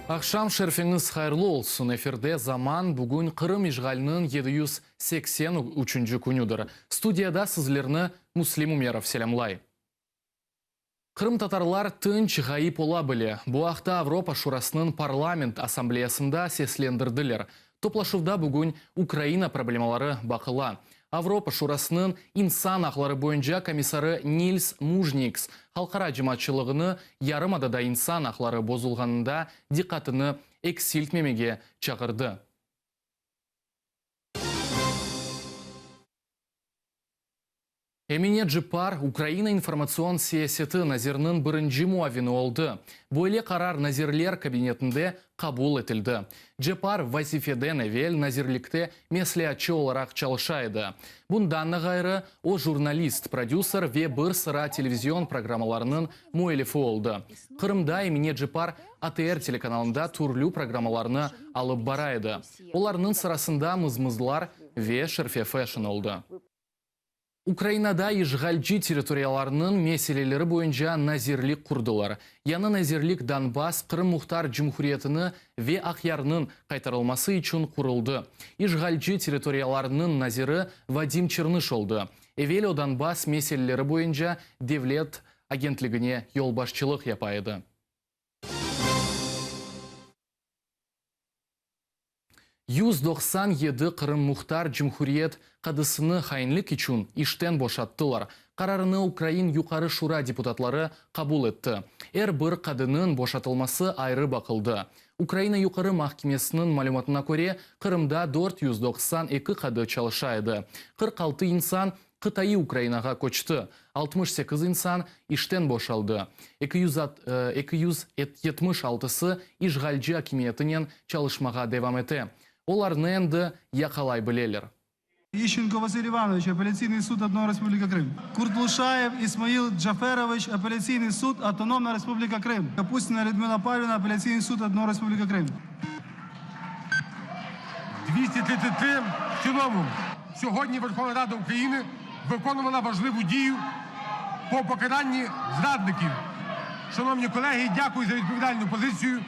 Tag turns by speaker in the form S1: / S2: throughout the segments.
S1: Aqşam şerfiñiz hayırlı olsun! Efirde Zaman, bugün Qırım işğaliniñ 783-nci künüdir. Studiyada sizlerni Müslim Ümerov selâmlay. Qırımtatarlar tınç ğayıp ola bile. Bu aqta Avropa Şurasınıñ Parlament Assambleyasında seslendirdiler. Toplaşuvda bugün Ukraina problemaları baqıla. Avropa Şurasınıñ insan aqları boyunca komissarı Nils Muyjniyeks halqara cemaatçılığını yarımadada insan aqları bozulğanında diqqatını eksiltmemege çağırdı. Emine Ceppar Ukraina informatsion siyaseti naziriniñ birinci muavini oldı. Böyle qarar Nazirler Kabinetinde qabul etildi. Ceppar vazifeden evel nazirlikte mesleatçı olaraq çalışa edi. Bundan da ğayrı, o jurnalist, prodüser ve bir sıra televizion programmalarınıñ müellifi oldı. Qırımda Emine Ceppar ATR telekanalında türlü programmalarnı alıp bara edi. Olarnıñ sırasında Mızmızlar ve Şerfe Fashion oldı. Ukrainada işğalci territoriyalarnıñ meseleleri boyunca nazirlik qurdılar. Yañı nazirlik Donbass, Qırım Muhtar Cumhuriyetini ve Aqyarnıñ qaytarılması içün quruldı. İşğalci territoriyalarnıñ naziri Vadim Çernış oldı. Evel o Donbass meseleleri boyunca devlet agentligine yolbaşçılıq yapa edi. 197 Qırım Muhtar Cumhuriyet qadısını hainlik içün işten boşattılar. Qararını Ukrain Yuqarı Şura deputatları qabul etti. Er bir qadınıñ boşatılması ayrı baqıldı. Ukraina Yuqarı mahkemesiniñ malümatına köre, Qırımda 492 qadı çalışa edi. 46 insan qıtaiy Ukrainağa köçti, 68 insan işten boşaldı, 276-sı işğalci akimiyetinen çalışmağa devam ete. Olarnı endi yaqalay bileler.
S2: İşçenko Vasiliy İvanoviç, Apellâtsiynıy sud Avtonomna Respublika Krım. Kurtuluşayev İsmail Caferoviç, Apellâtsiynıy sud Avtonomna Respublika Krım. Kapustina Lüdmila Pavlovna, Apellâtsiynıy sud Avtonomna Respublika Krım.
S3: 233 в цілому. Сьогодні Верховна Рада України виконувала важливу дію по покаранні зрадників. Шановні колеги, дякую за відповідальну позицію.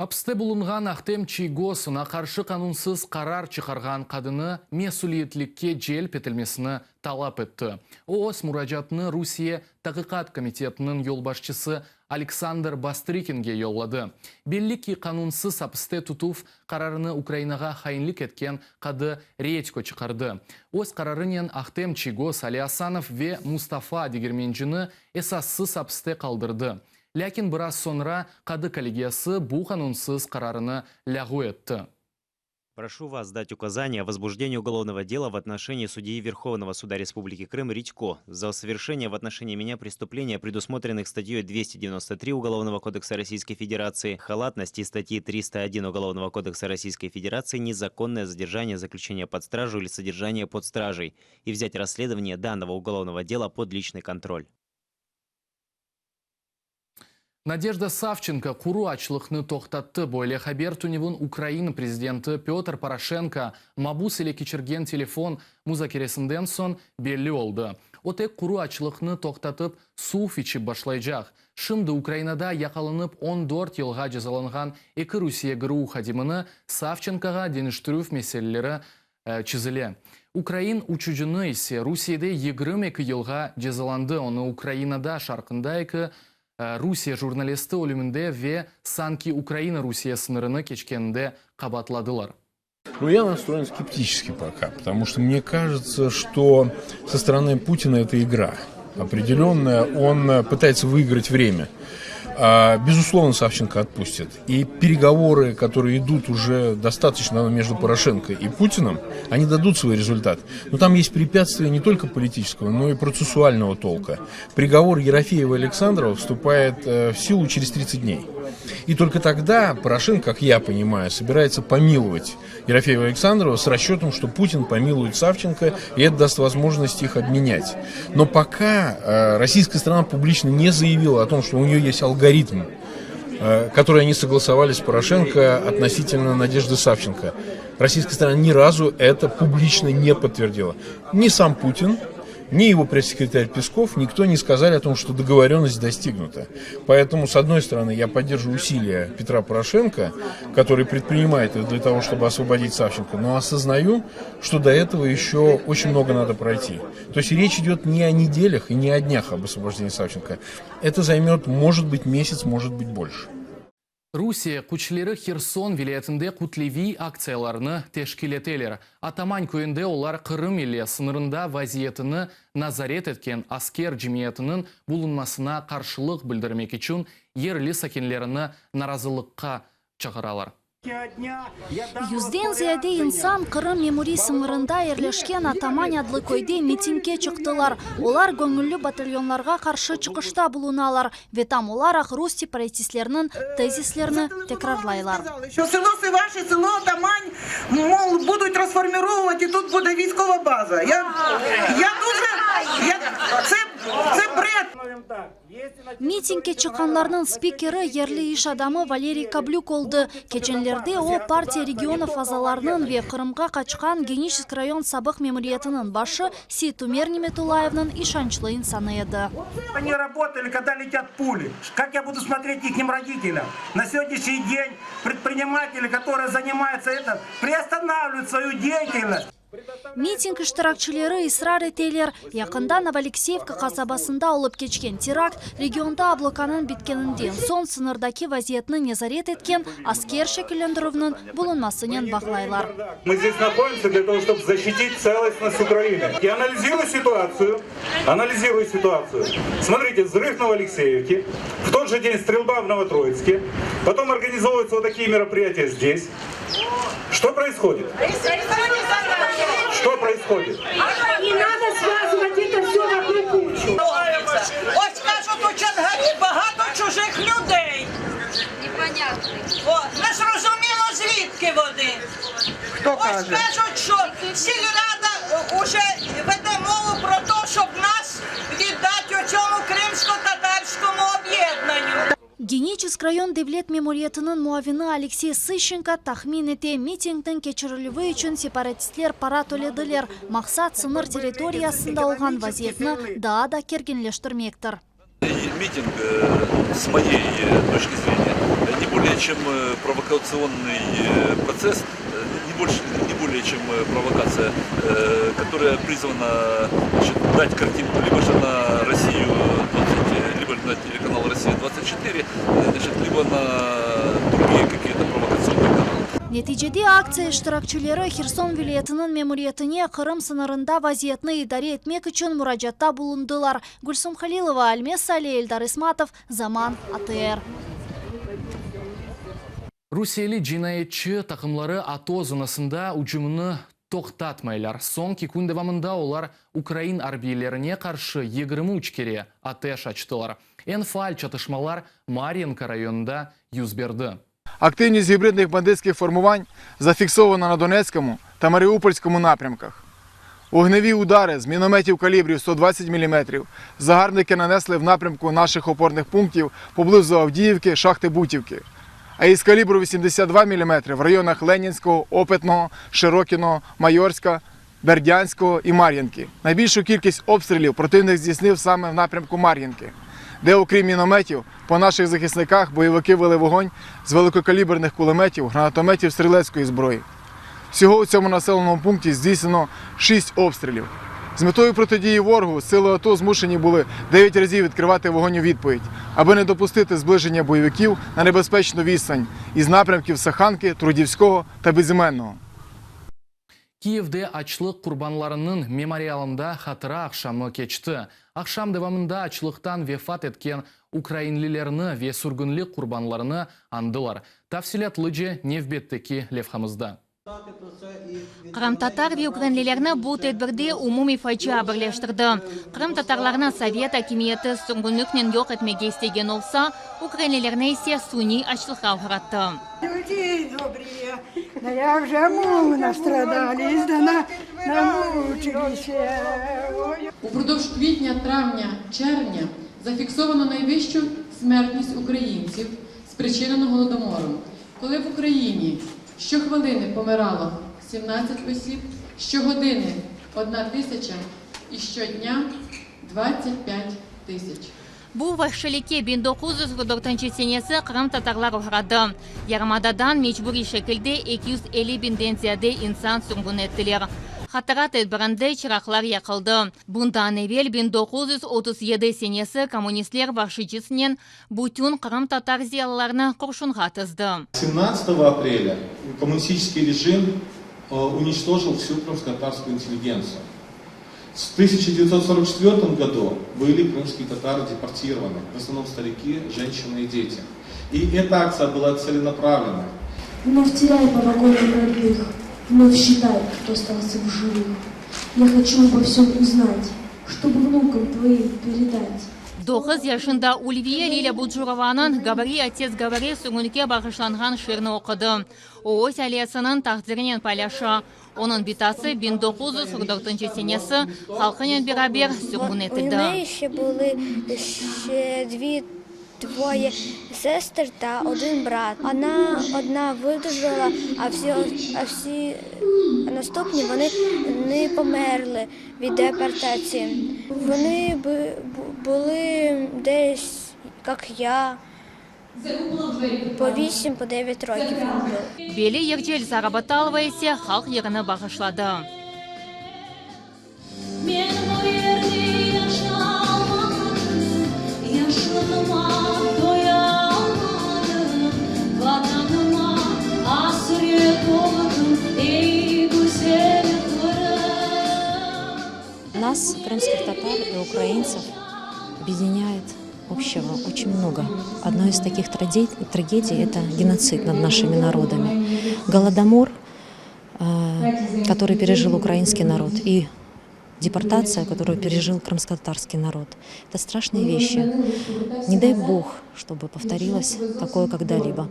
S1: Apiste bulunğan Ahtem Çiygoz oña qarşı qanunsız qarar çıqarğan qadını mesüliyetlikke celp etilmesini talap etti. O, öz muracaatını Rusiye Taqiqat komitetiniñ yolbaşçısı Aleksandr Bastrıkinge yolladı. Belli ki, qanunsız apiste tutuv qararını Ukrainağa hainlik etken qadı Redko çıqardı. Öz qararınen Ahtem Çiygoz, Ali Asanov ve Mustafa Degermencini esassız apiste qaldırdı. Lâkin biraz soñra qadı kollegiyası bu qanunsız qararını lâğu etti.
S4: Proшу вас дать указание о возбуждении уголовного дела в отношении судьи Верховного суда Республики Крым Редько за совершение в отношении меня преступления, предусмотренных статьей 293 Уголовного кодекса Российской Федерации, халатность и статьи 301 Уголовного кодекса Российской Федерации незаконное задержание, заключение под стражу или содержание под стражей и взять расследование данного уголовного дела под личный контроль.
S1: Nadejda Savçenko quru açlıqnı toqtattı. Böyle haber tünevin Ukraina prezidenti Pötr Poroşenko mabus ile keçirgen telefon muzakeresinden soñ belli oldı. O tek quru açlıqnı toqtatıp, suv içip başlaycaq. Şimdi Ukrainada yaqalanıp on dört yılğa cezalanğan eki Rusiye GRU hadimini Savçenkoğa deñiştirüv meseleleri çizile. Ukrain uçucını ise Rusiyede 22 yılğa cezalandı, onı Ukrainada şarqında eki Rusiye jurnalisti ölüminde ve sanki Ukraina-Rusiye sıñırını keçkeninde qabaatladılar.
S5: Ну, я настроен скептически пока, потому что мне кажется, что со стороны Путина это игра определенная, он пытается выиграть время. Безусловно, Савченко отпустит. И переговоры, которые идут уже достаточно между Порошенко и Путиным, они дадут свой результат. Но там есть препятствия не только политического, но и процессуального толка. Приговор Ерофеева и Александрова вступает в силу через 30 дней. И только тогда Порошенко, как я понимаю, собирается помиловать Ерофеева и Александрова с расчетом, что Путин помилует Савченко, и это даст возможность их обменять. Но пока российская сторона публично не заявила о том, что у нее есть алгоритм, который они согласовали с Порошенко относительно Надежды Савченко. Российская сторона ни разу это публично не подтвердила. Ни сам Путин, Ни его пресс-секретарь Песков, никто не сказали о том, что договоренность достигнута. Поэтому, с одной стороны, я поддерживаю усилия Петра Порошенко, который предпринимает их для того, чтобы освободить Савченко, но осознаю, что до этого еще очень много надо пройти. То есть речь идет не о неделях и не о днях об освобождении Савченко. Это займет, может быть, месяц, может быть, больше.
S1: Rusiye küçleri Herson vilâyetinde kütleviy aktsiyalarnı teşkil eteler. Ataman köyünde olar Qırım ile sıñırında vaziyetini nazaret etken asker cemiyetiniñ bulunmasına qarşılıq bildirmek içün yerli sakinlerini narazılıqqa çağıralar.
S6: Yüzden ziyade insan Qırım memuriy sıñırında yerleşken Ataman adlı köyde mitingge çıqtılar. Olar göñülli batalyonlarğa qarşı çıqışta bulunalar ve tam olaraq rus separatistleriniñ tezislerini tekrarlaylar.
S7: Що село Сиваш і село Тамань, мол, будуть розформіровувати, і тут буде військова база. Я, я дуже, я, це, це бред.
S6: Mitingge çıqqanlarnıñ spikeri yerli iş adamı Valeriy Kablük oldı. Keçenlerde o, Partiya regionov azalarınıñ ve Qırımğa qaçqan Geniçesk rayon sabıq memuriyetiniñ başı Seytumer Nimetullayevniñ işançlı insanı edi.
S8: Они работали, когда летят пули. Как я буду смотреть их родителям? На сегодняшний день предприниматели, которые занимаются этим, приостанавливают свою деятельность.
S6: Miting iştirakçileri israr eteler, yaqında Novoalekseyevka qasabasında olıp keçken terakt regionda abluqanıñ bitkeninden soñ sıñırdaki vaziyetni nezaret etken asker şekillendirüvniñ bulunmasınen bağlaylar.
S9: Мы здесь находимся для того, чтобы защитить целостность Украины. Я анализирую ситуацию, анализирую ситуацию. Смотрите, взрыв в Новоалексеевке, в тот же день стрельба в Новотроицке, потом организовываются вот такие мероприятия здесь. Что происходит? Что происходит?
S10: Не надо связывать это все в одну кучу.
S7: Ось кажуть, у Чонгарі багато чужих людей. О, не зрозуміло, звідки вони.
S8: Хто
S7: Ось
S8: каже?
S7: кажуть, що сільрада е, уже веде мову про те, щоб нас віддати оцьому кримсько-татарському об'єднанню.
S6: Geniçesk rayon devlet memuriyetiniñ muavini Aleksey Sışenko tahmin ete, mitingniñ keçirilüvi içün separatistler para tölediler. Maqsat sıñır territoriyasında olğan vaziyetni daa da kerginleştirmektir.
S11: Митинг, э, с моей э, точки зрения, не более чем э, провокационный процесс, не больше, не более чем провокация, которая призвана, значит, дать картинку либо же на Россию 20, либо на телеканал Россия 24, значит, либо на другие какие-то провокационные каналы.
S6: Neticede aktsiya iştirakçileri Herson vilâyetiniñ memuriyetine Qırım sıñırında vaziyetni idare etmek içün muracaatta bulundılar. Gülsum Halilova, Almes Sali, Eldar Ismatov, Zaman, ATR.
S1: Rusiyeli cinayetçi taqımları ATO zonasında ücümini toqtatmaylar. Soñki kün devamında olar ukrain arbiylerine qarşı 23 kere ateş açtılar. Eñ faal çatışmalar Maryinka rayonında yüz berdi.
S12: Активність гібридних бандитських формувань зафіксована на Донецькому та Маріупольському напрямках. Вогневі удари з мінометів калібрів 120 мм загарбники нанесли в напрямку наших опорних пунктів поблизу Авдіївки, шахти Бутівки. А із калібру 82 мм в районах Ленінського, Опитного, Широкіного, Майорська, Бердянського і Мар'їнки. Найбільшу кількість обстрілів противник здійснив саме в напрямку Мар'їнки, де, окрім мінометів, по наших захисниках бойовики вели вогонь з великокаліберних кулеметів, гранатометів стрілецької зброї. Всього у цьому населеному пункті здійснено 6 обстрілів. З метою протидії ворогу сили АТО змушені були 9 разів відкривати вогонь у відповідь, аби не допустити зближення бойовиків на небезпечну відстань із напрямків Саханки, Трудівського та Безіменного.
S1: Kiyevde açlıq qurbanlarınıñ memorialında hatıra aqşamı keçti. Aqşam devamında açlıqtan vefat etken ukrainlilerni ve sürgünlik qurbanlarını añdılar. Tafsilâtlıca nevbetteki levhamızda.
S13: Qırımtatar ve ukrainlilerni bu tedbirde umumiy facia birleştirdi. Qırımtatarlarnı sovet akimiyeti sürgünliknen yoq etmege istegen olsa, ukrainlilerni ise suniy açlıqqa oğrattı.
S10: Люди добрые, да я вже му настрадались, да на, намучились. Ой.
S14: Упродовж квітня, травня, червня зафіксовано найвищу смертність українців, спричинену голодомором, коли в Україні щохвилини помирало 17 осіб, щогодини 1000. І щодня 25 тисяч.
S13: Bu vahşilikke 1944 senesi qırımtatarlar oğradı. Yarımadadan mecburiy şekilde 250 biñden ziyade insan sürgün ettiler. Hatıra tedbirinde çıraqlar yaqıldı. Bundan evel 1937 senesi kommunistler vahşicesinen bütün qırımtatar ziyalılarını qurşunğa tizdi.
S15: Семнадцатого апреля коммунистический режим уничтожил всю крымско-татарскую интеллигенцию. В 1944 году были крымские татары депортированы, в основном старики, женщины и дети. И эта акция была целенаправленной.
S16: Вновь теряй по вагонам родных, Вновь считай, кто остался в живых. Я хочу обо всем узнать, Чтобы внукам твоим передать.
S13: Doquz yaşında Ülviye Lilâ Bucurovanıñ Govori, otец, govori sürgünlikke bağışlanğan şiirini oqudı. O, öz ailesiniñ taqdirinen paylaşa. Onıñ bitası 1944 senesi halqınen beraber sürgün etildi.
S16: U neyi şe bulı şe dvi dvoye sestr ta odın brat. Ona odna vıdržala, a vsi a vsi nastupni vonı nı pomerlı vid deportatsiyi. Vonı bulı des, kak ya, po visim, po devyat rokiv bulo.
S13: Belli yırcı Elzara Batalova ise halq yırını bağışladı.
S17: Men bu yerde yaşalmadım, Yaşlığıma toyalmadım, Vatanıma asret oldım, Ey, güzel Qırım.
S18: Нас, крымских татар и украинцев, объединяет общего очень много. Одной из таких трагедий – это геноцид над нашими народами. Голодомор, который пережил украинский народ, и депортация, которую пережил крымско-татарский народ. Это страшные вещи. Не дай Бог, чтобы повторилось такое когда-либо.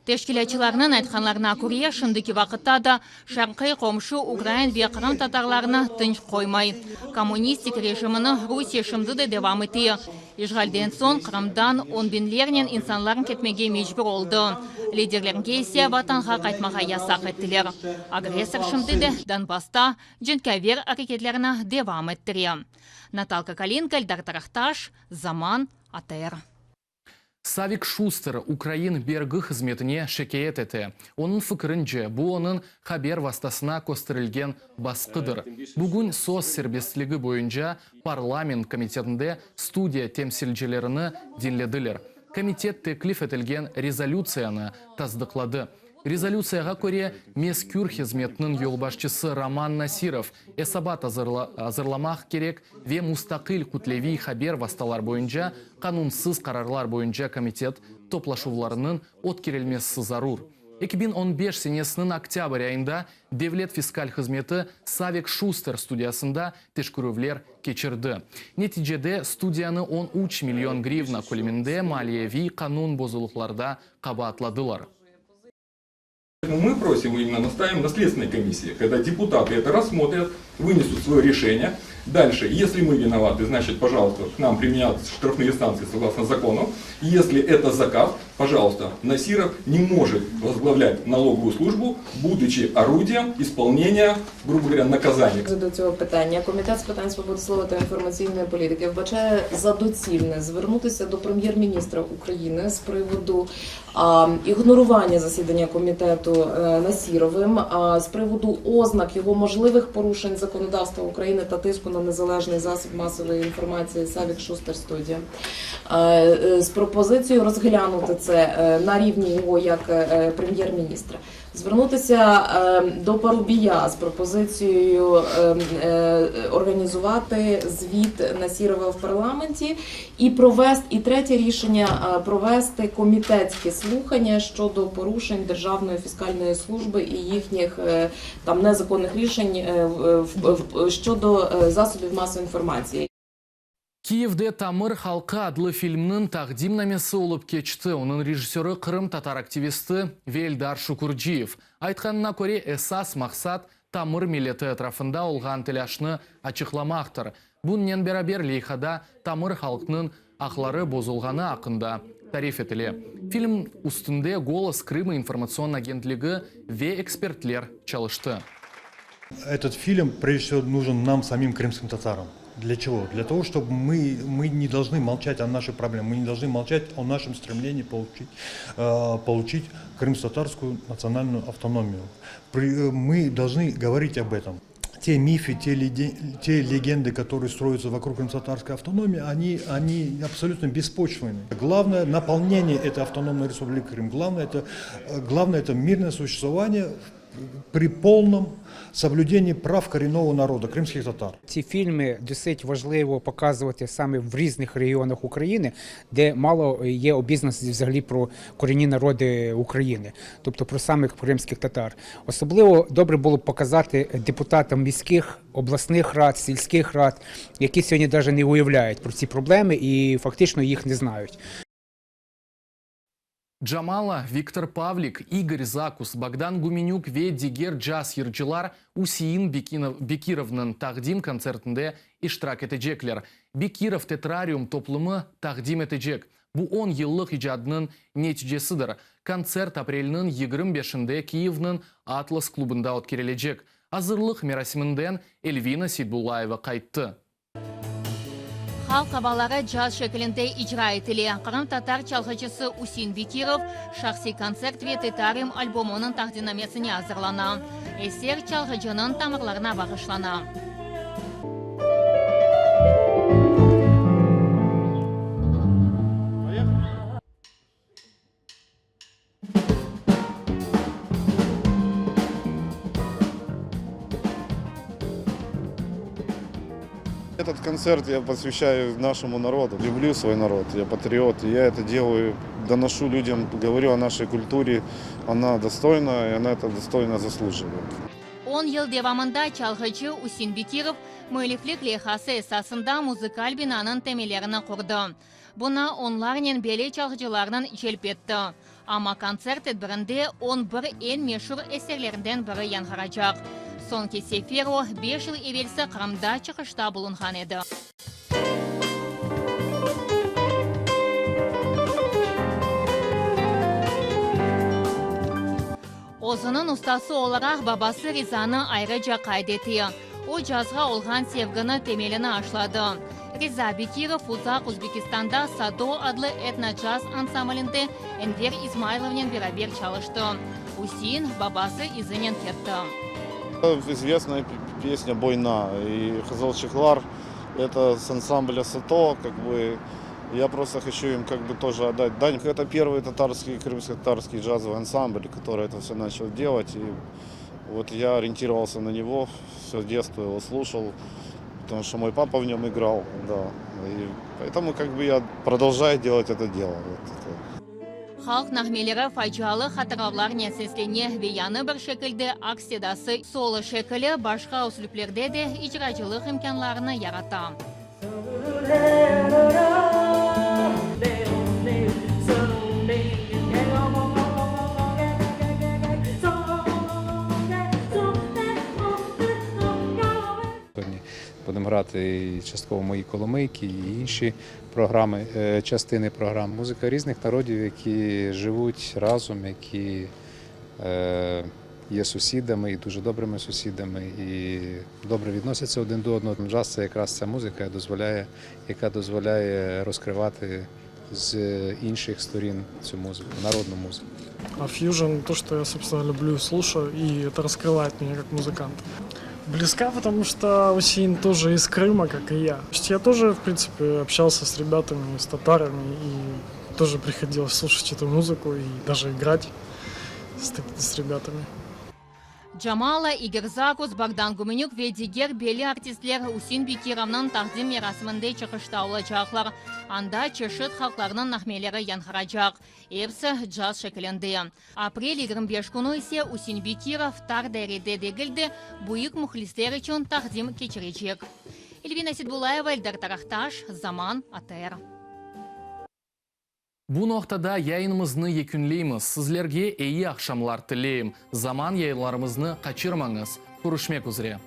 S13: Teşkilâtçılarnıñ aytqanlarına köre, şimdiki vaqıtta da şarqiy qomşu ukrain ve qırımtatarlarnı tınç qoymay. Kommunistik rejimini Rusiye şimdi de devam ete. İşğalden soñ Qırımdan on biñlernen insanlar ketmege mecbur oldı, liderlerge ise vatanğa qaytmağa yasaq ettiler. Agressor şimdi de Donbassta cenkâver areketlerini devam ettire. Natalka Kalinka, Eldar Tarahtaş, Zaman, ATR.
S1: Savik Şuster ukrain bergi hızmetine şikâyet ete. Onıñ fikirince, bu onıñ haber vastasına kösterilgen basqıdır. Bugün söz serbestligi boyunca parlament komitetinde studiya temsilcilerini diñlediler. Komitet teklif etilgen rezolütsiyanı tasdıqladı. Rezolütsiyağa köre, mezkür hizmetniñ yolbaşçısı Roman Nasirov esabat azırlamaq kerek ve mustaqil kütleviy haber vastalar boyunca qanunsız qararlar boyunca komitet toplaşuvlarınıñ ötkerilmesi zarur. 2015 senesiniñ oktâbr ayında Devlet fiskal hızmeti Savik Şuster studiyasında teşkerüvler keçirdi. Neticede studiyanı 13 million grivna köleminde maliyeviy qanun bozulıqlarda qabaatladılar.
S19: Мы просим именно настаиваем на следственной комиссии, когда депутаты это рассмотрят, вынесут свое решение. Дальше, если мы виноваты, значит, пожалуйста, к нам применяются штрафные санкции согласно закону. Если это заказ, пожалуйста, Насиров не может возглавлять налоговую службу, будучи орудием исполнения, грубо говоря, наказания.
S20: До цього питання Комітет з питань свободи слова та інформаційної політики вбачає за доцільне звернутися до прем'єр-міністра України з приводу а, ігнорування засідання комітету е, Насіровим, а, з приводу ознак його можливих порушень законодавства України та тиску на незалежний засіб масової інформації Савік Шустер Студія. Е, е, З пропозицією розглянути це е, на рівні його як е, прем'єр-міністра. Звернутися е, до Парубія з пропозицією е, е, організувати звіт Насірова в парламенті і провести і третє рішення е, провести комітетські слухання щодо порушень Державної фіскальної служби і їхніх е, там незаконних рішень е, в- в- в- щодо е, засобів масової інформації.
S1: Kiyevde Tamır halqı adlı filmniñ taqdimnamesi olıp keçti. Onıñ rejissörı qırımtatar aktivisti Veldar Şukurciyev. Aytqanına köre, esas maqsat tamır milleti etrafında olğan telâşnı açıqlamaqtır. Bunnen beraber leyhada tamır halqnıñ aqları bozulğanı aqqında tarif etile. Film üstünde Golos Krıma informatsion agentligi ve ekspertler çalıştı.
S21: Этот фильм, прежде всего, нужен нам, самим крымским татарам. Для чего? Для того, чтобы мы, мы не должны молчать о нашей проблеме, мы не должны молчать о нашем стремлении получить, э, получить крымско-татарскую национальную автономию. При, мы должны говорить об этом те мифы, те, те легенды, которые строятся вокруг крымско-татарской автономии, они, они абсолютно беспочвенны. Главное наполнение этой автономной республики Крым. Главное это, главное это мирное существование при полном соблюдении прав коренного народа, крымских татар.
S22: Ці фільми досить важливо показувати саме в різних регіонах України, де мало є обізнаності взагалі про корінні народи України, тобто про самих кримських татар. Особливо добре було б показати депутатам міських, обласних рад, сільських рад, які сьогодні навіть не уявляють про ці проблеми і фактично їх не знають.
S1: Jamala, Viktor Pavlik, İgor Zakus, Bogdan Gümenük ve diger caz yırcılar Üsein Bekirovnıñ taqdim kontsertinde iştirak etecekler. Bekirov Tetrarium toplumı taqdim etecek. Bu on yıllıq icadınıñ neticesidir. Kontsert aprelniñ 25-inde Kiyevniñ Atlas klubında ötkerilecek. Azırlıq merasiminden Elvina Seytbullayeva qayttı.
S13: Halq avaları caz şekilinde icra etile. Qırımtatar çalğıcısı Üsein Bekirov şahsiy kontsert ve Tetarium albomınıñ taqdimnamesine azırlana. Eser çalğıcınıñ tamırlarına bağışlana.
S23: Этот концерт я посвящаю нашему народу. Люблю свой народ, я патриот. И я это делаю, доношу людям, говорю о нашей культуре. Она достойна, и она это достойно заслуживает.
S13: On yıl devamında çalğıcı Üsein Bekirov müelliflik leyhası esasında muzıkal binanıñ temellerini qurdı. Buña onlarnen belli çalğıcılarnıñ celp etti. Amma kontsert tedbirinde on bir eñ meşur eserlerinden biri yañğıracaq. Soñki sefer o, beş yıl evelsi Qırımda çıqışta bulunğan edi. Özüniñ ustası olaraq babası Rizanı ayrıca qayd ete. O, cazğa olğan sevgini temelini aşladı. Riza Bekirov uzaq Özbekistanda Sado adlı etno-caz ansamblinde Enver İzmaylovnen beraber çalıştı. Üsein, babası izinen ketti.
S23: Известная песня Boyna и Qızılçıqlar, это с ансамбля Сато, как бы я просто хочу им как бы тоже отдать дань. Это первый татарский, крымско-татарский джазовый ансамбль, который это все начал делать. И вот я ориентировался на него, все детство его слушал, потому что мой папа в нем играл, да. И поэтому как бы я продолжаю делать это дело. Вот это.
S13: Halq nağmeleri facialı hatıravlarnen seslene ve yañı bir şekilde aks sedası, solo şekili, başqa üslüplerde de icracılıq imkânlarını yarata.
S24: Сьогодні будемо грати і частково мої коломийки, і інші програми, частини програм. Музика різних народів, які живуть разом, які є сусідами і дуже добрими сусідами, і добре відносяться один до одного. Джаз – це якраз ця музика, яка дозволяє розкривати з інших сторін цю музику, народну музику.
S25: А фьюжн – то, что я, собственно, люблю и слушаю, и это раскрывает меня как музыканта. Близка, потому что Усеин тоже из Крыма, как и я. То есть я тоже, в принципе, общался с ребятами, с татарами, и тоже приходилось слушать эту музыку и даже играть с, с ребятами.
S13: Jamala, İgor Zakus, Bogdan Gümenük ve diger belli artistler Üsein Bekirovnıñ taqdim merasiminde çıqışta olacaqlar. Anda çeşit halqlarnıñ nağmeleri yañğıracaq, episi caz şekilinde. Aprel 25 künü ise Üsein Bekirov tar dairede degil de, büyük mühlisler içün taqdim keçirecek. Elvina Seitbullayeva, Eldar Tarahtaş, Zaman, ATR.
S1: Bu noqtada yayınımıznı yekünleymiz. Sizlerge eyi aqşamlar tileyim. Zaman yayınlarımıznı qaçırmañız. Körüşmek üzre.